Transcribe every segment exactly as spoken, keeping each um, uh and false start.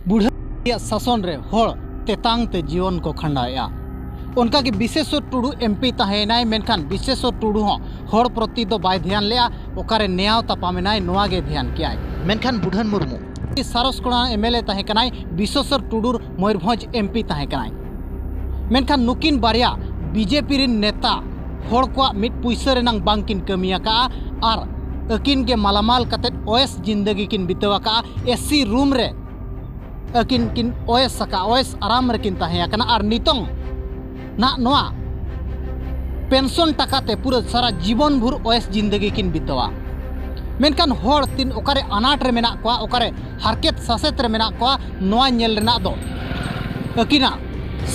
ᱵᱩᱰᱷᱟᱹ ᱨᱮᱭᱟᱜ ᱥᱟᱥᱚᱱ ᱨᱮ ᱦᱚᱲ ᱛᱮᱛᱟᱝ ᱛᱮ ᱡᱤᱭᱚᱱ ᱠᱚ ᱠᱷᱟᱸᱰᱟᱣᱮᱫᱼᱟ᱾ ᱚᱱᱠᱟᱜᱮ ᱵᱤᱥᱮᱥᱚᱨ ᱴᱩᱰᱩ ᱮᱢᱯᱤ ᱛᱟᱦᱮᱸᱭᱮᱱᱟᱭ, ᱢᱮᱱᱠᱷᱟᱱ ᱵᱤᱥᱮᱥᱚᱨ ᱴᱩᱰᱩ ᱦᱚᱸ ᱦᱚᱲ ᱯᱨᱚᱛᱤ ᱫᱚ ᱵᱟᱭ ᱫᱷᱮᱭᱟᱱ ᱞᱮᱫᱼᱟ᱾ ᱚᱠᱟᱨᱮ ᱱᱮᱭᱟᱣ ᱛᱟᱯᱟᱢ ᱮᱱᱟᱭ, ᱱᱚᱣᱟ ᱜᱮ ᱫᱷᱮᱭᱟᱱ ᱠᱮᱜᱼᱟᱭ᱾ ᱢᱮᱱᱠᱷᱟᱱ ᱵᱩᱰᱷᱟᱹᱱ ᱢᱩᱨᱢᱩ ᱥᱟᱨᱚᱥᱠᱚᱲᱟ ᱮᱢᱮᱞᱮ ᱛᱟᱦᱮᱸ ᱠᱟᱱᱟᱭ, ᱵᱤᱥᱮᱥᱚᱨ ᱴᱩᱰᱩ ᱢᱚᱭᱩᱨᱵᱷᱚᱸᱡᱽ ᱮᱢᱯᱤ ᱛᱟᱦᱮᱸ ᱠᱟᱱᱟᱭ᱾ ᱢᱮᱱᱠᱷᱟᱱ ᱱᱩᱠᱤᱱ ᱵᱟᱨᱭᱟ ᱵᱤᱡᱮᱯᱤ ᱨᱤᱱ ᱱᱮᱛᱟ ᱦᱚᱲ ᱠᱚᱣᱟᱜ ᱢᱤᱫ ᱯᱩᱭᱥᱟᱹ ᱨᱮᱱᱟᱝ ᱵᱟᱝ ᱠᱤᱱ ᱠᱟᱹᱢᱤ ᱟᱠᱟᱫᱼᱟ ᱟᱨ ᱟᱹᱠᱤᱱ ᱜᱮ ᱢᱟᱞᱟᱢᱟᱞ ᱠᱟᱛᱮᱫ ᱚᱭᱮᱥ ᱡᱤᱱᱫᱟᱹᱜᱤ ᱠᱤᱱ ᱵᱤᱛᱟᱹᱣ ᱟᱠᱟᱫᱼᱟ᱾ ᱮᱥᱤ ᱨᱩᱢ ᱨᱮ ᱟᱹᱠᱤᱱ ᱠᱤᱱ ᱚᱭᱮᱥ ᱟᱠᱟᱫᱼᱟ, ᱚᱭᱮᱥ ᱟᱨᱟᱢ ᱨᱮᱠᱤᱱ ᱛᱟᱦᱮᱸ ᱟᱠᱟᱱᱟ᱾ ᱟᱨ ᱱᱤᱛᱚᱝ ᱱᱟᱜ ᱱᱚᱣᱟ ᱯᱮᱱᱥᱚᱱ ᱴᱟᱠᱟ ᱛᱮ ᱯᱩᱨᱟᱹ ᱥᱟᱨᱟ ᱡᱤᱵᱚᱱ ᱵᱷᱳᱨ ᱚᱭᱮᱥ ᱡᱤᱱᱫᱟᱹᱜᱤ ᱠᱤᱱ ᱵᱤᱛᱟᱹᱣᱟ᱾ ᱢᱮᱱᱠᱷᱟᱱ ᱦᱚᱲ ᱛᱤᱱ ᱚᱠᱟᱨᱮ ᱟᱱᱟᱴ ᱨᱮ ᱢᱮᱱᱟᱜ ᱠᱚᱣᱟ, ᱚᱠᱟᱨᱮ ᱦᱟᱨᱠᱮᱛ ᱥᱟᱥᱮᱛ ᱨᱮ ᱢᱮᱱᱟᱜ ᱠᱚᱣᱟ, ᱱᱚᱣᱟ ᱧᱮᱞ ᱨᱮᱱᱟᱜ ᱫᱚ ᱟᱹᱠᱤᱱᱟᱜ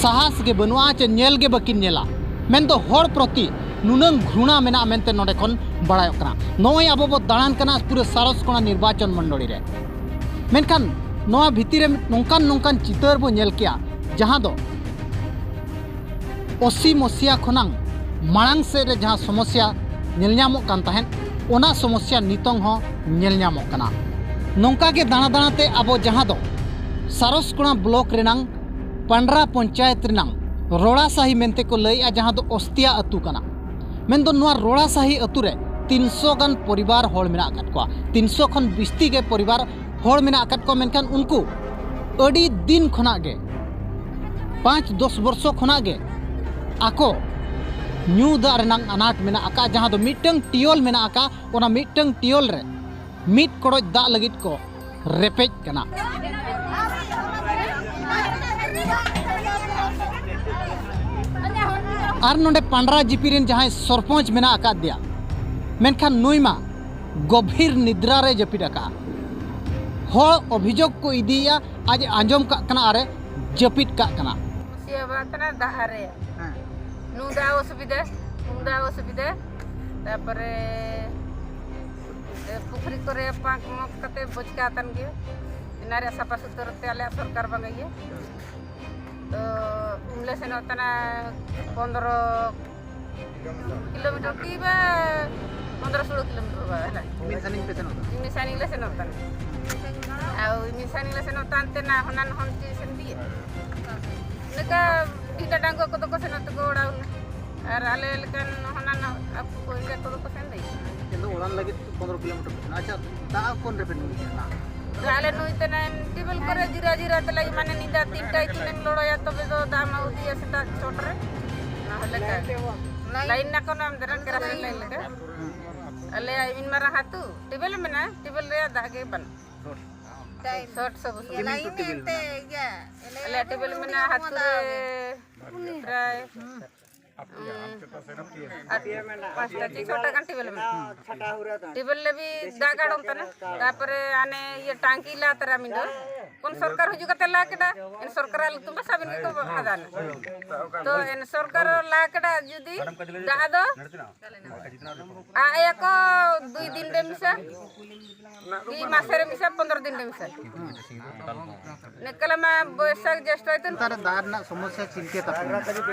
ᱥᱟᱦᱟᱥ ᱜᱮ ᱵᱟᱹᱱᱩᱜᱼᱟ, ᱪᱮ ᱧᱮᱞ ᱜᱮ ᱵᱟᱹᱠᱤᱱ ᱧᱮᱞᱟ᱾ ᱢᱮᱱᱫᱚ ᱦᱚᱲ ᱯᱨᱚᱛᱤ ᱱᱩᱱᱟᱹᱝ ᱜᱷᱨᱩᱬᱟ ᱢᱮᱱᱟᱜᱼᱟ ᱢᱮᱱᱛᱮ ᱱᱚᱰᱮ ᱠᱷᱚᱱ ᱵᱟᱲᱟᱭᱚᱜ ᱠᱟᱱᱟ᱾ ᱱᱚᱜᱼᱚᱭ ᱟᱵᱚ ᱵᱚ ᱫᱟᱬᱟᱱ ᱠᱟᱱᱟ ᱯᱩᱨᱟᱹ ᱥᱟᱨᱚᱥᱠᱚᱬᱟ ᱱᱤᱨᱵᱟᱪᱚᱱ ᱢᱚᱱᱰᱚᱞᱤ ᱨᱮ, ᱢᱮᱱᱠᱷᱟᱱ ᱱᱚᱣᱟ ᱵᱷᱤᱛᱤᱨ ᱨᱮ ᱱᱚᱝᱠᱟᱱ ᱱᱚᱝᱠᱟᱱ ᱪᱤᱛᱟᱹᱨ ᱵᱚ ᱧᱮᱞ ᱠᱮᱜᱼᱟ, ᱡᱟᱦᱟᱸ ᱫᱚ ᱚᱥᱤ ᱢᱚᱥᱤᱭᱟ ᱠᱷᱚᱱᱟᱝ ᱢᱟᱲᱟᱝ ᱥᱮᱫ ᱨᱮ ᱡᱟᱦᱟᱸ ᱥᱚᱢᱚᱥᱭᱟ ᱧᱮᱞ ᱧᱟᱢᱚᱜ ᱠᱟᱱ ᱛᱟᱦᱮᱸᱫ, ᱚᱱᱟ ᱥᱚᱢᱚᱥᱭᱟ ᱱᱤᱛᱚᱝ ᱦᱚᱸ ᱧᱮᱞ ᱧᱟᱢᱚᱜ ᱠᱟᱱᱟ᱾ ᱱᱚᱝᱠᱟ ᱜᱮ ᱫᱟᱬᱟ ᱫᱟᱬᱟ ᱛᱮ ᱟᱵᱚ ᱡᱟᱦᱟᱸ ᱫᱚ ᱥᱟᱨᱚᱥᱠᱚᱬᱟ ᱵᱞᱚᱠ ᱨᱮᱱᱟᱝ ᱯᱟᱱᱰᱨᱟ ᱯᱚᱧᱪᱟᱭᱮᱛ ᱨᱮᱱᱟᱝ ᱨᱚᱲᱟᱥᱟᱦᱤ ᱢᱮᱱᱛᱮ ᱠᱚ ᱞᱟᱹᱭᱮᱜᱼᱟ, ᱡᱟᱦᱟᱸ ᱫᱚ ᱚᱥᱛᱤᱭᱟ ᱟᱹᱛᱩ ᱠᱟᱱᱟ᱾ ᱢᱮᱱᱫᱚ ᱱᱚᱣᱟ ᱨᱚᱲᱟᱥᱟᱦᱤ ᱟᱹᱛᱩ ᱨᱮ ᱛᱤᱱᱥᱚ ᱜᱟᱱ ᱯᱚᱨᱤᱵᱟᱨ ᱦᱚᱲ ᱢᱮᱱᱟᱜ ᱟᱠᱟᱫ ᱠᱚᱣᱟ, ᱛᱤᱱᱥᱚ ᱠᱷᱚᱱ ᱵᱤᱥᱛᱤ ᱜᱮ ᱯᱚᱨᱤᱵᱟᱨ ᱦᱚᱲ ᱢᱮᱱᱟᱜ ᱟᱠᱟᱫ ᱠᱚᱣᱟ᱾ ᱢᱮᱱᱠᱷᱟᱱ ᱩᱱᱠᱩ ᱟᱹᱰᱤ ᱫᱤᱱ ᱠᱷᱚᱱᱟᱜ ᱜᱮ, ᱯᱟᱸᱪ ᱫᱚᱥ ᱵᱚᱨᱥᱚ ᱠᱷᱚᱱᱟᱜ ᱜᱮ ᱟᱠᱚ ᱧᱩ ᱫᱟᱜ ᱨᱮᱱᱟᱜ ᱟᱱᱟᱴ ᱢᱮᱱᱟᱜ ᱟᱠᱟᱫ, ᱡᱟᱦᱟᱸ ᱫᱚ ᱢᱤᱫᱴᱟᱝ ᱴᱤᱭᱚᱞ ᱢᱮᱱᱟᱜ ᱟᱠᱟᱫ, ᱚᱱᱟ ᱢᱤᱫᱴᱟᱝ ᱴᱤᱭᱚᱞ ᱨᱮ ᱢᱤᱫ ᱠᱚᱲᱚᱡ ᱫᱟᱜ ᱞᱟᱹᱜᱤᱫ ᱠᱚ ᱨᱮᱯᱮᱡ ᱠᱟᱱᱟ᱾ ᱟᱨ ᱱᱚᱰᱮ ᱯᱟᱱᱰᱨᱟ ᱡᱤᱯᱤ ᱨᱮᱱ ᱡᱟᱦᱟᱸᱭ ᱥᱚᱨᱯᱚᱧᱪ ᱢᱮᱱᱟᱜ ᱟᱠᱟᱫᱮᱭᱟ, ᱢᱮᱱᱠᱷᱟᱱ ᱱᱩᱭ ᱢᱟ ᱜᱚᱵᱷᱤᱨ ᱱᱤᱫᱽᱨᱟ ᱨᱮ ᱡᱟᱹᱯᱤᱫ ᱟᱠᱟᱫᱼᱟ᱾ ᱦᱚᱲ ᱚᱵᱷᱤᱡᱳᱜᱽ ᱠᱚ ᱤᱫᱤᱭᱮᱫᱼᱟ, ᱟᱡ ᱮ ᱟᱸᱡᱚᱢ ᱠᱟᱜ ᱠᱟᱱᱟ ᱟᱨ ᱮ ᱡᱟᱹᱯᱤᱫ ᱠᱟᱜ ᱠᱟᱱᱟ᱾ ᱥᱮ ᱵᱟᱝ ᱠᱟᱱᱟ ᱫᱟᱜ ᱨᱮ᱾ ᱦᱮᱸ᱾ ᱧᱩ ᱫᱟᱜ ᱚᱥᱩᱵᱤᱫᱷᱟ, ᱧᱩ ᱫᱟᱜ ᱚᱥᱩᱵᱤᱫᱷᱟ᱾ ᱛᱟᱨᱯᱚᱨᱮ ᱮ, ᱯᱩᱠᱷᱨᱤ ᱠᱚᱨᱮ ᱯᱟᱸᱠ ᱢᱚᱜᱽ ᱠᱟᱛᱮ ᱵᱚᱡᱽᱠᱟ ᱟᱛᱟᱱ ᱜᱮ᱾ ᱚᱱᱟ ᱨᱮᱭᱟᱜ ᱥᱟᱯᱷᱟ ᱥᱩᱛᱨᱟᱹ ᱛᱮ ᱟᱞᱮᱭᱟᱜ ᱥᱚᱨᱠᱟᱨ ᱵᱟᱝ ᱤᱭᱟᱹ᱾ ᱛᱚ ᱩᱢ ᱞᱮ ᱥᱮᱱᱚᱜ ᱠᱟᱱᱟ ᱯᱚᱱᱫᱽᱨᱚ ᱠᱤᱞᱳᱢᱤᱴᱟᱨ ᱠᱤ ᱵᱟ ᱯᱚᱱᱫᱽᱨᱚ ᱥᱳᱞᱳ ᱠᱤᱞᱳᱢᱤᱴᱟᱨ ᱵᱟ ᱦᱮᱱᱟ᱾ ᱢᱤᱫ ᱥᱟᱺᱜᱤᱧ ᱯᱮ ᱥᱮᱱᱚᱜ ᱠᱟᱱᱟ? ᱢᱤᱫ ᱥᱟᱺᱜᱤᱧ ᱞᱮ ᱥᱮᱱᱚᱜ ᱠᱟᱱᱟ᱾ ᱟᱨ ᱢᱤᱫ ᱥᱟᱝ ᱞᱮ ᱥᱮᱱᱚᱜ ᱛᱟᱦᱮᱱ ᱛᱮ ᱱᱟ ᱦᱚᱱᱟ ᱱᱚᱦᱚᱱ ᱪᱮ ᱥᱮᱱ ᱫᱤᱭᱮ᱾ ᱞᱮᱠᱟ ᱰᱤᱰᱟ ᱰᱟᱝᱜᱚ ᱠᱚᱫᱚ ᱠᱚ ᱥᱮᱱᱚᱜ ᱛᱮᱠᱚ ᱚᱲᱟᱜ ᱩᱱᱟᱹᱜ᱾ ᱟᱨ ᱟᱞᱮ ᱞᱮᱠᱟᱱ ᱦᱚᱱᱟ ᱱᱚ-, ᱟᱠᱚ ᱠᱚ ᱤᱱᱠᱟ ᱠᱚᱫᱚ ᱠᱚ ᱥᱮᱱ ᱫᱟᱲᱮᱭᱟᱜ ᱠᱟᱱᱟ᱾ ᱮᱱ ᱫᱚ ᱚᱲᱟᱜ ᱞᱟᱹᱜᱤᱫ ᱯᱚᱱᱫᱽᱨᱚ ᱠᱤᱞᱳᱢᱤᱴᱟᱨ ᱠᱟᱱᱟ᱾ ᱟᱪᱪᱷᱟ, ᱫᱟᱜ ᱠᱚᱱ ᱨᱮᱯᱮ ᱧᱩᱭ ᱜᱮᱭᱟ? ᱫᱟᱜ ᱟᱞᱮ ᱱᱩᱭ ᱛᱮ ᱱᱟᱭ ᱴᱤᱵᱮᱞ ᱠᱚᱨᱮ ᱡᱤᱨᱟ ᱡᱤᱨᱟ ᱛᱮ ᱞᱟᱹᱜᱤᱫ ᱢᱟᱱᱮ ᱧᱤᱫᱟ ᱛᱤᱱᱴᱟ ᱛᱤᱱᱮᱢ ᱞᱚᱲᱚᱭᱟ ᱛᱚᱵᱮ ᱫᱚ ᱫᱟᱜ ᱢᱟ ᱩᱫᱤᱭᱟ ᱥᱮᱛᱟᱜ ᱪᱷᱚᱴ ᱨᱮ᱾ ᱚᱱᱟ ᱦᱚᱸ ᱞᱮᱠᱟ᱾ ᱞᱟᱭᱤᱱ ᱱᱟ ᱠᱚᱱᱚ ᱟᱢ ᱫᱮᱨᱟᱱ ᱠᱮᱨᱟᱥᱤᱱ ᱞᱟᱭᱤᱱ ᱞᱮᱠᱟ᱾ ᱟᱞᱮᱭᱟᱜ ᱤᱱ ᱢᱟᱨᱟᱝ ᱦᱟᱹᱛᱩ ᱴᱤᱵᱮᱞ ᱢᱮᱱᱟᱜᱼᱟ, ᱴᱤᱵᱮᱞ ᱨᱮᱭᱟᱜ ᱫᱟᱜ ᱜᱮ ᱵᱟᱹᱱᱩᱜ᱾ ᱥᱚᱴ ᱥᱚᱵ ᱥᱚᱢᱚᱭ᱾ ᱞᱟᱭᱤᱱ ᱮᱱᱛᱮ ᱤᱭᱟᱹ, ᱟᱞᱮᱭᱟᱜ ᱴᱤᱵᱮᱞ ᱢᱮᱱᱟᱜᱼᱟ ᱦᱟᱹᱛᱩ ᱨᱮ ᱯᱨᱟᱭ ᱟᱨ ᱯᱟᱸᱪᱴᱟ ᱪᱷᱚ ᱪᱷᱚᱴᱟ ᱜᱟᱱ ᱴᱤᱵᱮᱞ ᱢᱮᱱᱟᱜᱼᱟ᱾ ᱴᱤᱵᱮᱞ ᱞᱮ ᱵᱤ ᱫᱟᱜ ᱜᱟᱲᱚᱱ ᱛᱟᱱᱟ᱾ ᱛᱟᱨᱯᱚᱨᱮ ᱟᱱᱮ ᱤᱭᱟᱹ ᱴᱟᱝᱠᱤ ᱞᱟ ᱛᱟᱨᱟ ᱢᱤᱫ ᱫᱚ ᱠᱚᱱ ᱥᱚᱨᱠᱟᱨ ᱦᱤᱡᱩᱜ ᱠᱟᱛᱮ ᱞᱟ ᱠᱮᱫᱟ᱾ ᱮᱱ ᱥᱚᱨᱠᱟᱨᱟᱜ ᱞᱩᱛᱩᱨ ᱢᱟ ᱥᱟᱵᱤᱱ ᱜᱮᱠᱚ ᱟᱫᱟᱱᱟ᱾ ᱛᱚ ᱮᱱ ᱥᱚᱨᱠᱟᱨ ᱞᱟ ᱠᱮᱫᱟ ᱡᱩᱫᱤ ᱫᱟᱜ ᱫᱚ ᱟᱭᱟᱠᱚ ᱫᱩᱭ ᱫᱤᱱ ᱨᱮ ᱢᱤᱥᱟ, ᱫᱩᱭ ᱢᱟᱥᱮ ᱨᱮ ᱢᱤᱥᱟ, ᱯᱚᱱᱫᱽᱨᱚ ᱫᱤᱱ ᱨᱮ ᱢᱤᱥᱟ᱾ ᱱᱤᱠᱟᱞ ᱢᱟ ᱵᱳᱭᱥᱟᱠᱷ ᱡᱮᱥᱴ ᱦᱚᱭᱛᱳ᱾ ᱱᱮᱛᱟᱨ ᱫᱟᱜ ᱨᱮᱱᱟᱜ ᱥᱚᱢᱚᱥᱥᱟ ᱪᱮᱫ ᱞᱮᱠᱟ ᱛᱟᱯᱮ ᱠᱟᱱᱟ?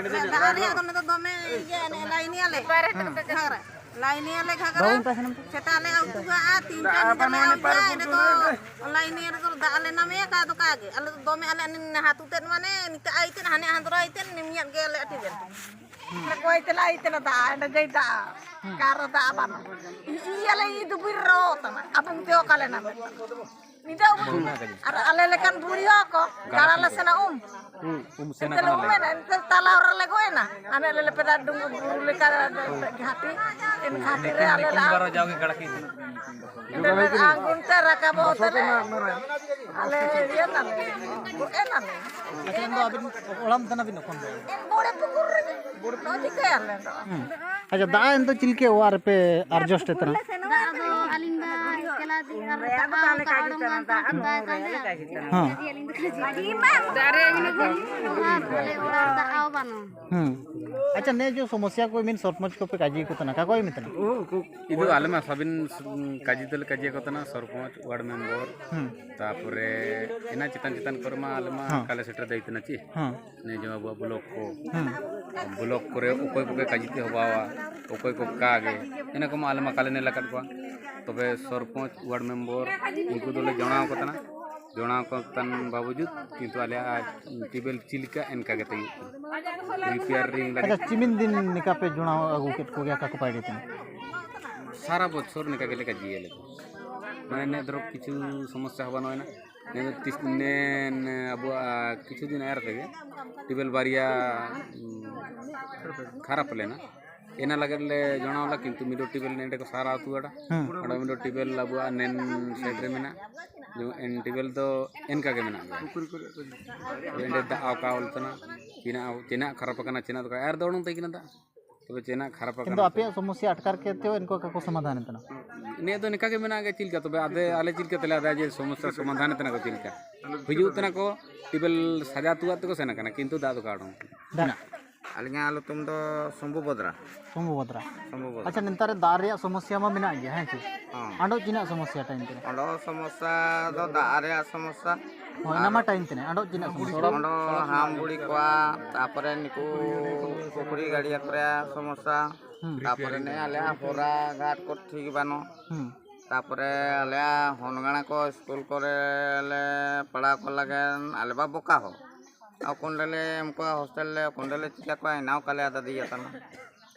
ᱫᱟᱜ ᱨᱮᱭᱟᱜ ᱫᱚ ᱱᱤᱛᱚᱜ ᱫᱚᱢᱮ ᱤᱭᱟᱹ ᱞᱟᱭᱤᱱ ᱮᱭᱟᱞᱮ᱾ ᱵᱟᱨᱦᱮ ᱛᱮ ᱜᱷᱟᱜᱽᱨᱟ᱾ ᱞᱟᱭᱤᱱ ᱮᱭᱟᱞᱮ ᱜᱷᱟᱜᱽᱨᱟ᱾ ᱵᱟᱹᱵᱩ ᱚᱱᱠᱟ ᱥᱮᱱ ᱥᱮᱛᱟᱜ ᱞᱮ ᱩᱛᱩᱜᱟ ᱟᱨ ᱛᱤᱱᱴᱟ ᱧᱤᱫᱟᱹ ᱞᱮ ᱟᱹᱜᱩᱭᱟ᱾ ᱮᱸᱰᱮ ᱫᱚ ᱞᱟᱭᱤᱱ ᱮᱭᱟ ᱨᱮᱫᱚ ᱫᱟᱜ ᱞᱮ ᱱᱟᱢᱮᱭᱟ ᱠᱟ ᱫᱚ ᱠᱟ ᱜᱮ᱾ ᱟᱞᱮ ᱫᱚ ᱫᱚᱢᱮ ᱟᱞᱮ ᱦᱟᱱᱮ ᱱᱟᱦᱟᱛᱩ ᱛᱮᱫ ᱢᱟᱱᱮ ᱱᱤᱛᱟᱹᱜ ᱟᱭ ᱛᱮᱫ ᱦᱟᱱᱮ ᱟᱸᱫᱽᱨᱟᱭ ᱛᱮᱫ ᱱᱤᱢᱤᱭᱟᱜ ᱜᱮ ᱟᱞᱮ ᱟᱹᱴᱤ ᱫᱮᱱ᱾ ᱚᱠᱚᱭ ᱛᱮᱞᱟ ᱤᱛᱮᱱᱟ ᱫᱟᱜ, ᱮᱸᱰᱮ ᱡᱟᱭ ᱫᱟᱜ, ᱠᱟᱨ ᱫᱟᱜ ᱵᱟᱹᱱᱩᱜ᱾ ᱤᱭᱟᱹ ᱞᱮ ᱤᱫᱩ ᱵᱤᱨ ᱨᱚ ᱛᱟᱢᱟ, ᱟᱵᱚ ᱛᱮ ᱚᱠᱟ ᱞᱮ ᱱᱟᱢᱮ ᱛᱟᱢᱟ᱾ ᱧᱤᱫᱟᱹ ᱩᱢᱩᱞ᱾ ᱟᱨ ᱟᱞᱮ ᱞᱮᱠᱟᱱ ᱵᱩᱲᱦᱤ ᱦᱚᱲ ᱠᱚ, ᱜᱟᱰᱟ ᱞᱮ ᱥᱮᱱᱟ ᱩᱢ᱾ ᱩᱢ ᱥᱮᱱᱟ ᱮᱱᱛᱮ ᱞᱮ ᱠᱟᱱᱟ ᱞᱮ᱾ ᱩᱢᱮᱱᱟ, ᱮᱱᱛᱮ ᱛᱟᱞᱟ ᱦᱚᱨ ᱨᱮᱞᱮ ᱜᱚᱡ ᱮᱱᱟ᱾ ᱦᱟᱱᱮ ᱞᱮ ᱞᱮᱯᱮᱫᱟ ᱰᱩᱝᱜᱩ ᱵᱩᱨᱩ ᱞᱮᱠᱟ ᱜᱷᱟᱴᱤ, ᱮᱱ ᱜᱷᱟᱴᱤ ᱨᱮ ᱟᱞᱮ ᱞᱮ ᱠᱩᱢᱵᱟᱨᱚ ᱡᱟᱣᱜᱮ ᱜᱟᱲᱟ ᱠᱤᱱ ᱥᱮᱱᱟ᱾ ᱮᱱᱛᱮ ᱞᱮ ᱟᱬᱜᱚᱱ ᱛᱮ ᱨᱟᱠᱟᱵᱚᱜ ᱛᱮᱞᱮ, ᱟᱞᱮ ᱤᱭᱟᱹ ᱱᱟᱞᱮ, ᱜᱚᱡ ᱮᱱᱟᱞᱮ᱾ ᱟᱪᱪᱷᱟ, ᱮᱱ ᱫᱚ ᱟᱹᱵᱤᱱ ᱚᱲᱟᱜ ᱛᱟᱱᱟ ᱵᱤᱱ ᱚᱠᱷᱚᱱ ᱫᱚ? ᱮᱱ ᱵᱚᱲᱮ ᱯᱩᱠᱩᱨ ᱨᱮᱜᱮ᱾ ᱵᱚᱲᱮ ᱯᱩᱠᱩᱨ᱾ ᱪᱤᱠᱟᱹᱭᱟᱞᱮ ᱫᱚ? ᱦᱩᱸ᱾ ᱟᱪᱪᱷᱟ, ᱫᱟᱜ ᱮᱱᱛᱮ ᱪᱮᱫ ᱞᱮᱠᱟ ᱚᱲᱟᱜ ᱨᱮᱯᱮ adjust ᱮᱫ ᱛᱟᱦᱮᱱᱟ? ᱫᱟᱜ ᱫᱚ ᱟᱹᱞᱤᱧ ᱵᱟ ᱮᱠᱞᱟ ᱛᱮ ᱟᱨ ᱫᱟᱜ ᱚᱱᱠᱟ ᱟᱲᱚᱢ ᱜᱟᱱ ᱛᱟᱦᱮᱸ ᱠᱟᱱ ᱛᱟᱭᱟ᱾ ᱦᱮᱸ᱾ ᱠᱟᱡᱮ ᱟᱹᱞᱤᱧ ᱫᱚ ᱠᱟᱡᱮ᱾ ᱟᱨ ᱟᱞᱮ ᱚᱲᱟᱜ ᱨᱮ ᱫᱟᱜ ᱦᱚᱸ ᱵᱟᱹᱱᱩᱜ᱾ ᱦᱩᱸ᱾ ᱟᱪᱪᱷᱟ, ᱱᱮ ᱡᱚ ᱥᱚᱢᱚᱥᱥᱟ ᱠᱚ ᱢᱤᱱ ᱥᱚᱨᱯᱚᱧᱪ ᱠᱚᱯᱮ ᱠᱟᱡᱤ ᱠᱚ ᱛᱟᱦᱮᱱᱟ, ᱠᱟᱠᱚᱭ ᱢᱮ ᱛᱟᱦᱮᱱᱟ? ᱤᱫᱩ ᱟᱞᱮ ᱢᱟ ᱥᱟᱵᱤᱱ ᱠᱟᱡᱤ ᱛᱮᱞᱮ ᱠᱟᱡᱤ ᱠᱚ ᱛᱟᱦᱮᱱᱟ, ᱥᱚᱨᱯᱚᱧᱪ, ᱣᱟᱨᱰ ᱢᱮᱢᱵᱚᱨ, ᱦᱩᱸ᱾ ᱛᱟᱯᱚᱨᱮ ᱤᱱᱟᱹ ᱪᱮᱛᱟᱱ ᱪᱮᱛᱟᱱ ᱠᱚᱨᱮ ᱢᱟ ᱟᱞᱮ ᱢᱟ ᱦᱮᱸ᱾ ᱚᱱᱠᱟ ᱞᱮ ᱥᱮᱴᱮᱨ ᱫᱟᱲᱮ ᱛᱟᱦᱮᱱᱟ ᱪᱮ? ᱦᱮᱸ᱾ ᱱᱤᱭᱟᱹ ᱡᱮᱢᱚᱱ ᱟᱵᱚᱣᱟᱜ ᱵᱞᱚᱠ ᱠᱚ, ᱦᱮᱸ᱾ ᱵᱞᱚᱠ ᱠᱚᱨᱮ ᱚᱠᱚᱭ ᱠᱚᱯᱮ ᱠᱟᱡᱤ ᱯᱮ ᱦᱚᱦᱚᱣᱟ, ᱚᱠᱚᱭ ᱠᱚ ᱠᱟ ᱜᱮ, ᱤᱱᱟᱹ ᱠᱚᱢᱟ ᱟᱞᱮ ᱢᱟ ᱠᱟᱞᱮ ᱧᱮᱞ ᱟᱠᱟᱫ ᱠᱚᱣᱟ᱾ ᱛᱚᱵᱮ ᱥᱚᱨᱯᱚᱧᱪ, ᱣᱟᱨᱰ ᱢᱮᱢᱵᱚᱨ, ᱩᱱᱠᱩ ᱫᱚᱞᱮ ᱡᱟᱱᱟᱣ ᱠᱚ ᱛᱟᱦᱮᱱᱟ᱾ ᱡᱚᱲᱟᱣ ᱠᱚ ᱛᱟᱱ ᱵᱟᱵᱚᱡᱩᱫ, ᱠᱤᱱᱛᱩ ᱟᱞᱮᱭᱟᱜ ᱴᱤᱭᱩᱵᱽᱣᱮᱞ ᱪᱮᱫ ᱞᱮᱠᱟ ᱮᱱᱠᱟ ᱜᱮ ᱛᱟᱦᱮᱸ ᱠᱟᱱᱟ᱾ ᱨᱤᱯᱮᱭᱟᱨᱤᱝ ᱞᱟᱹᱜᱤᱫ᱾ ᱟᱪᱪᱷᱟ, ᱛᱤᱢᱤᱱ ᱫᱤᱱ ᱱᱤᱠᱟ ᱯᱮ ᱡᱚᱲᱟᱣ ᱟᱹᱜᱩ ᱠᱮᱫ ᱠᱚᱜᱮᱭᱟ ᱠᱟᱠᱩ ᱯᱟᱭᱰᱤ ᱛᱮ? ᱥᱟᱨᱟ ᱵᱚᱪᱷᱚᱨ ᱱᱤᱠᱟ ᱜᱮᱞᱮ ᱠᱟᱡᱤᱭᱟ ᱞᱮ᱾ ᱢᱟᱱᱮ ᱱᱮ ᱫᱷᱚᱨᱚ ᱠᱤᱪᱷᱩ ᱥᱚᱢᱚᱥᱥᱟ ᱦᱚᱸ ᱵᱟᱹᱱᱩᱜ ᱟᱱᱟ᱾ ᱱᱮ ᱛᱤᱥ ᱱᱮ, ᱱᱮ ᱟᱵᱚᱣᱟᱜ ᱠᱤᱪᱷᱩ ᱫᱤᱱ ᱮᱨ ᱛᱮᱜᱮ ᱴᱤᱭᱩᱵᱽᱣᱮᱞ ᱵᱟᱨᱭᱟ, ᱩᱸ, ᱠᱷᱟᱨᱟᱯ ᱞᱮᱱᱟ᱾ ᱮᱱᱟ ᱞᱟᱹᱜᱤᱫ ᱞᱮ ᱡᱚᱲᱟᱣ ᱞᱮᱫᱟ, ᱠᱤᱱᱛᱩ ᱢᱤᱫᱴᱮᱡ ᱴᱤᱭᱩᱵᱽᱣᱮᱞ ᱱᱮᱸᱰᱮ ᱠᱚ ᱥᱟᱨᱟ ᱟᱹᱛᱩ ᱟᱲᱟ᱾ ᱦᱩᱸ᱾ ᱚᱸᱰᱮ ᱢᱤᱫᱴᱮᱡ ᱴᱤᱭᱩᱵᱽᱣᱮᱞ ᱟᱵᱚᱣᱟᱜ ᱱᱮᱱ ᱥᱟᱭᱤᱰ ᱨᱮ ᱢᱮᱱᱟᱜᱼᱟ᱾ ᱡᱮᱢᱚᱱ ᱮᱱ ᱴᱤᱭᱩᱵᱽᱣᱮᱞ ᱫᱚ ᱮᱱᱠᱟ ᱜᱮ ᱢᱮᱱᱟᱜ ᱜᱮᱭᱟ᱾ ᱛᱚᱵᱮ ᱮᱸᱰᱮ ᱫᱟᱜ ᱚᱠᱟ ᱚᱞ ᱛᱟᱱᱟ, ᱪᱮᱱᱟᱜ, ᱪᱮᱱᱟᱜ ᱠᱷᱟᱨᱟᱯ ᱟᱠᱟᱱᱟ, ᱪᱮᱱᱟᱜ ᱫᱚ ᱟᱨ ᱫᱚ ᱚᱱᱚᱝ ᱛᱟᱦᱮᱸ ᱠᱟᱱᱟ ᱫᱟᱜ᱾ ᱛᱚᱵᱮ ᱪᱮᱱᱟᱜ ᱠᱷᱟᱨᱟᱯ ᱟᱠᱟᱱᱟ᱾ ᱮᱱᱫᱚ ᱟᱯᱮᱭᱟᱜ ᱥᱚᱢᱚᱥᱥᱟ ᱟᱴᱠᱟᱨ ᱠᱮᱫ ᱛᱮ ᱮᱱᱠᱚ ᱠᱟᱠᱚ ᱥᱚᱢᱟᱫᱷᱟᱱ ᱮᱱ ᱛᱟᱱᱟ? ᱱᱤᱭᱟᱹ ᱫᱚ ᱱᱤᱝᱠᱟ ᱜᱮ ᱢᱮᱱᱟᱜ ᱜᱮᱭᱟ᱾ ᱪᱮᱫ ᱞᱮᱠᱟ ᱛᱚᱵᱮ ᱟᱫᱮ, ᱟᱞᱮ ᱪᱮᱫ ᱞᱮᱠᱟ ᱛᱮᱞᱮ ᱟᱫᱟ ᱡᱮ ᱥᱚᱢᱚᱥᱥᱟ ᱥᱚᱢᱟᱫᱷᱟᱱ ᱮ ᱛᱟᱱᱟ ᱠᱚ ᱪᱮᱫ ᱞᱮᱠᱟ? ᱦᱤᱡᱩᱜ ᱛᱟᱱᱟ ᱠᱚ, ᱴᱤᱭᱩᱵᱽᱣᱮᱞ ᱥᱟᱡᱟᱣ ᱛᱩᱣᱟᱜ ᱛᱮᱠᱚ ᱥᱮᱱ ᱟᱠᱟᱱᱟ, ᱠᱤᱱᱛᱩ ᱫᱟᱜ ᱫᱚ ᱠᱟᱰᱚᱱ᱾ ᱫᱟᱜ᱾ ᱟᱹᱞᱤᱧᱟᱜ ᱧᱩᱛᱩᱢ ᱫᱚ ᱥᱚᱢᱵᱷᱩ ᱵᱚᱫᱽᱨᱟ᱾ ᱥᱚᱢᱵᱷᱩ ᱵᱚᱫᱽᱨᱟ᱾ ᱥᱚᱢᱵᱷᱩ ᱵᱚᱫᱽᱨᱟ᱾ ᱟᱪᱪᱷᱟ, ᱱᱮᱛᱟᱨ ᱫᱟᱜ ᱨᱮᱭᱟᱜ ᱥᱚᱢᱚᱥᱥᱟ ᱢᱟ ᱢᱮᱱᱟᱜ ᱜᱮᱭᱟ, ᱦᱮᱸ ᱪᱮ? ᱦᱚᱸ᱾ ᱟᱸᱰᱚ ᱪᱮᱱᱟᱜ ᱥᱚᱢᱚᱥᱥᱟ ᱴᱟᱭᱤᱢ ᱛᱮ? ᱚᱸᱰᱮ ᱥᱚᱢᱚᱥᱥᱟ ᱫᱚ ᱫᱟᱜ ᱨᱮᱭᱟᱜ ᱥᱚᱢᱚᱥᱥᱟ᱾ ᱦᱳᱭ, ᱚᱱᱟ ᱢᱟ ᱴᱟᱭᱤᱢ ᱛᱮ ᱟᱸᱰᱚ ᱪᱮᱱᱟᱜ ᱥᱚᱢᱚᱥᱥᱟ? ᱚᱸᱰᱮ ᱦᱟᱢ ᱵᱩᱲᱤ ᱠᱚᱣᱟ, ᱛᱟᱯᱚᱨᱮ ᱱᱤᱠᱩ ᱯᱩᱠᱷᱨᱤ ᱜᱟᱹᱰᱭᱟᱹ ᱠᱚᱨᱮ ᱥᱚᱢᱚᱥᱥᱟ᱾ ᱦᱩᱸ᱾ ᱛᱟᱯᱚᱨᱮ ᱱᱮ ᱟᱞᱮᱭᱟᱜ ᱦᱚᱨᱟ ᱜᱷᱟᱴ ᱠᱚ ᱴᱷᱤᱠ ᱵᱟᱹᱱᱩᱜ᱾ ᱦᱩᱸ᱾ ᱛᱟᱯᱚᱨᱮ ᱟᱞᱮᱭᱟᱜ ᱦᱚᱱ ᱜᱟᱬᱟ ᱠᱚ ᱥᱠᱩᱞ ᱠᱚᱨᱮ ᱞᱮ ᱯᱟᱲᱦᱟᱣ ᱠᱚ ᱞᱟᱹᱜᱤᱫ ᱟᱞᱮ ᱵᱟ ᱵᱚᱠᱟ ᱦᱚ᱾ ᱚᱠᱚᱱᱰᱮᱞᱮ ᱮᱢ ᱠᱚᱣᱟ ᱦᱳᱥᱴᱮᱞ ᱞᱮ, ᱚᱠᱚᱱᱰᱮᱞᱮ ᱪᱤᱠᱟ ᱠᱚᱣᱟ, ᱮᱱᱟᱣ ᱠᱟᱞᱮ ᱟᱫᱟ ᱫᱤᱭᱟ ᱛᱟᱱᱟ᱾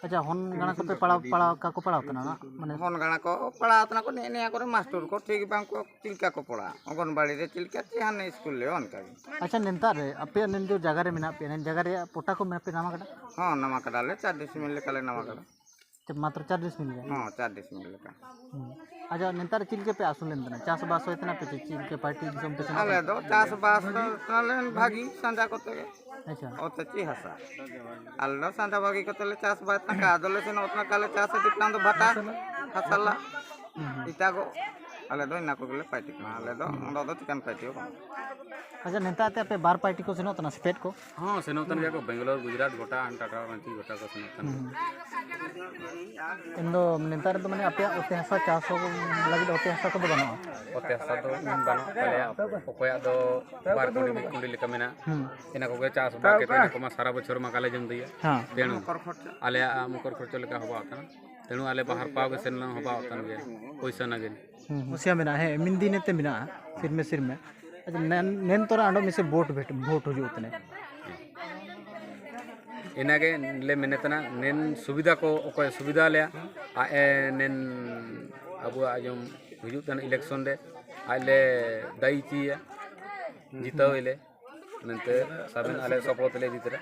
ᱟᱪᱪᱷᱟ, ᱦᱚᱱ ᱜᱟᱬᱟ ᱠᱚᱯᱮ ᱯᱟᱲᱟᱣ, ᱯᱟᱲᱟᱣ, ᱠᱟᱠᱚ ᱯᱟᱲᱟᱣ ᱛᱟᱱᱟ ᱱᱟ? ᱢᱟᱱᱮ ᱦᱚᱱ ᱜᱟᱬᱟ ᱠᱚ ᱯᱟᱲᱟᱣ ᱛᱟᱱᱟ ᱠᱚ, ᱱᱮ, ᱱᱮ ᱠᱚᱨᱮ ᱢᱟᱥᱴᱚᱨ ᱠᱚ ᱴᱷᱤᱠ ᱵᱟᱝ ᱠᱚ, ᱪᱮᱫ ᱞᱮᱠᱟ ᱠᱚ ᱯᱟᱲᱟᱜᱼᱟ? ᱚᱝᱜᱚᱱᱵᱟᱲᱤ ᱨᱮ ᱪᱮᱫ ᱞᱮᱠᱟ, ᱪᱮᱫ ᱦᱟᱱᱮ ᱥᱠᱩᱞ ᱨᱮ ᱚᱱᱠᱟ ᱜᱮ᱾ ᱟᱪᱪᱷᱟ, ᱱᱮᱛᱟᱨ ᱨᱮ ᱟᱯᱮᱭᱟᱜ ᱱᱤᱱ ᱡᱚ ᱡᱟᱭᱜᱟ ᱨᱮ ᱢᱮᱱᱟᱜ ᱯᱮᱭᱟ, ᱱᱤᱱ ᱡᱟᱭᱜᱟ ᱨᱮᱭᱟᱜ ᱯᱚᱴᱟ ᱠᱚ ᱢᱮᱱᱟᱜ ᱯᱮ ᱱᱟᱢᱟ ᱠᱟᱫᱟ? ᱦᱚᱸ, ᱱᱟᱢᱟ ᱠᱟᱫᱟᱞᱮ, ᱪᱟᱨ ᱰᱤᱥᱢᱤᱞ ᱞᱮᱠᱟᱞᱮ ᱱᱟᱢᱟ ᱠᱟᱫᱟ᱾ ᱪᱮ, ᱢᱟᱛᱨᱚ ᱪᱟᱨ ᱰᱤᱥᱢᱤᱞ ᱜᱮ? ᱦᱚᱸ, ᱪᱟᱨ ᱰᱤᱥᱢᱤᱞ ᱞᱮᱠᱟ᱾ ᱦᱩᱸ᱾ ᱟᱪᱪᱷᱟ, ᱱᱮᱛᱟᱨ ᱪᱮᱫ ᱞᱮᱠᱟ ᱯᱮ ᱟᱥᱩᱞ ᱞᱮᱱ ᱛᱟᱦᱮᱱᱟ? ᱪᱟᱥᱵᱟᱥ ᱦᱩᱭ ᱛᱟᱦᱮᱱᱟ ᱯᱮ ᱪᱮ ᱪᱮᱫ ᱞᱮᱠᱟ ᱯᱟᱹᱴᱤ ᱫᱤᱥᱚᱢ ᱯᱮ ᱥᱮᱱᱚᱜ ᱟᱞᱮ ᱠᱟᱱᱟ? ᱫᱚ ᱪᱟᱥᱵᱟᱥ ᱫᱚ ᱛᱟᱦᱞᱮ ᱵᱷᱟᱹᱜᱤ ᱥᱟᱸᱡᱟ ᱠᱚᱛᱮ ᱜᱮ᱾ ᱟᱪᱪᱷᱟ᱾ ᱚᱛᱮ ᱪᱮᱫ ᱦᱟᱥᱟ? ᱟᱞᱮ ᱫᱚ ᱥᱟᱸᱡᱟ ᱵᱷᱟᱹᱜᱤ ᱠᱚᱛᱮ ᱞᱮ ᱪᱟᱥᱵᱟᱥ ᱛᱟᱦᱮᱸᱱ ᱠᱷᱟᱱ, ᱟᱫᱚᱞᱮ ᱥᱮᱱᱚᱜ ᱛᱟᱦᱮᱸᱱ ᱠᱷᱟᱱ ᱞᱮ ᱪᱟᱥ ᱤᱫᱤ ᱠᱷᱟᱱ ᱫᱚ ᱵᱷᱟᱴᱟ, ᱦᱩᱸ, ᱦᱩᱸ᱾ ᱮᱴᱟᱜᱚᱜ᱾ ᱟᱞᱮ ᱫᱚ ᱤᱱᱟᱹ ᱠᱚᱜᱮᱞᱮ ᱯᱟᱹᱴᱤ ᱠᱟᱱᱟ᱾ ᱟᱞᱮ ᱫᱚ ᱚᱸᱰᱮ ᱫᱚ ᱪᱤᱠᱟᱹᱱ ᱯᱟᱹᱴᱤ ᱦᱚᱸ ᱵᱟᱝ᱾ ᱟᱪᱪᱷᱟ, ᱱᱮᱛᱟᱨ ᱛᱮ ᱟᱯᱮ ᱵᱟᱨ ᱯᱟᱹᱴᱤ ᱠᱚ ᱥᱮᱱᱚᱜ ᱛᱟᱦᱮᱱᱟ ᱥᱮ ᱯᱮᱫ ᱠᱚ? ᱦᱚᱸ, ᱥᱮᱱᱚᱜ ᱛᱟᱦᱮᱱ ᱜᱮᱭᱟ ᱠᱚ, ᱵᱮᱝᱜᱟᱞᱳᱨ, ᱜᱩᱡᱽᱨᱟᱴ, ᱜᱚᱴᱟ, ᱴᱟᱴᱟ, ᱨᱟᱺᱪᱤ, ᱜᱚᱴᱟ ᱠᱚ ᱥᱮᱱᱚᱜ ᱛᱟᱦᱮᱱ ᱜᱮᱭᱟ᱾ ᱦᱩᱸ᱾ ᱮᱱ ᱫᱚ ᱱᱮᱛᱟᱨ ᱫᱚ ᱢᱟᱱᱮ ᱟᱯᱮᱭᱟᱜ ᱚᱛᱮ ᱦᱟᱥᱟ ᱪᱟᱥ ᱦᱚᱸ ᱞᱟᱹᱜᱤᱫ ᱚᱛᱮ ᱦᱟᱥᱟ ᱠᱚᱫᱚ ᱵᱟᱹᱱᱩᱜᱼᱟ? ᱚᱛᱮ ᱦᱟᱥᱟ ᱫᱚ ᱵᱟᱹᱱᱩᱜ ᱛᱟᱞᱮᱭᱟ᱾ ᱚᱠᱚᱭᱟᱜ ᱫᱚ ᱵᱟᱨ ᱠᱩᱸᱰᱤ, ᱢᱤᱫ ᱠᱩᱸᱰᱤ ᱞᱮᱠᱟ ᱢᱮᱱᱟᱜᱼᱟ᱾ ᱦᱩᱸ᱾ ᱤᱱᱟᱹ ᱠᱚᱜᱮ ᱪᱟᱥ ᱵᱟᱲᱟ ᱠᱟᱛᱮ ᱤᱱᱟᱹ ᱠᱚᱢᱟ ᱥᱟᱨᱟ ᱵᱚᱪᱷᱚᱨ ᱢᱟ ᱠᱟᱞᱮ ᱡᱚᱢ ᱫᱤᱭᱟ᱾ ᱦᱮᱸ᱾ ᱛᱮᱱᱩ ᱟᱞᱮᱭᱟᱜ ᱢᱚᱠᱚᱨ ᱠᱷᱚᱨᱪᱚ ᱞᱮᱠᱟ ᱦᱚᱵᱟᱜ ᱠᱟᱱᱟ᱾ ᱛᱮᱱᱩ ᱟᱞᱮ ᱵᱟᱦᱟᱨ ᱯᱟᱣ ᱜᱮ ᱥᱮᱱ ᱞᱮᱱᱟ ᱦᱚᱵᱟᱜ ᱠᱟᱱ ᱜᱮᱭᱟ᱾ ᱯᱚᱭᱥᱟ ᱱᱟᱜᱤᱱ᱾ ᱦᱩᱸ, ᱦᱩᱸ᱾ ᱦᱩᱥᱤᱭᱟ ᱢᱮᱱᱟᱜᱼᱟ, ᱦᱮᱸ, ᱢᱤᱱ ᱫᱤᱱᱮ ᱛᱮ ᱢᱮᱱᱟᱜᱼᱟ, ᱥᱤᱨᱢᱮ ᱥᱤᱨᱢᱮ᱾ ᱱᱮᱱ ᱱᱮᱱ ᱛᱚᱨᱟ ᱟᱸᱰᱚ ᱢᱤᱥᱮ ᱵᱷᱳᱴ ᱵᱷᱮᱴ ᱵᱷᱳᱴ ᱦᱩᱭᱩᱜ ᱛᱟᱱᱮ᱾ ᱤᱱᱟᱹᱜᱮ ᱞᱮ ᱢᱮᱱᱮᱫ ᱛᱟᱦᱮᱱᱟ, ᱱᱮᱱ ᱥᱩᱵᱤᱫᱷᱟ ᱠᱚ ᱚᱠᱚᱭ ᱥᱩᱵᱤᱫᱷᱟ ᱞᱮᱭᱟ, ᱟᱡ ᱮ ᱱᱮᱱ ᱟᱵᱚᱣᱟᱜ ᱟᱸᱡᱚᱢ ᱦᱤᱡᱩᱜ ᱛᱟᱦᱮᱱᱟ ᱤᱞᱮᱠᱥᱚᱱ ᱨᱮ, ᱟᱡ ᱞᱮ ᱫᱟᱭᱤ ᱦᱚᱪᱚᱭᱮᱭᱟ, ᱡᱤᱛᱟᱹᱣ ᱮᱞᱮ ᱢᱮᱱᱛᱮ ᱥᱟᱵᱮᱱ ᱟᱞᱮ ᱥᱚᱯᱚᱛ ᱞᱮ ᱤᱫᱤ ᱛᱚᱨᱟ᱾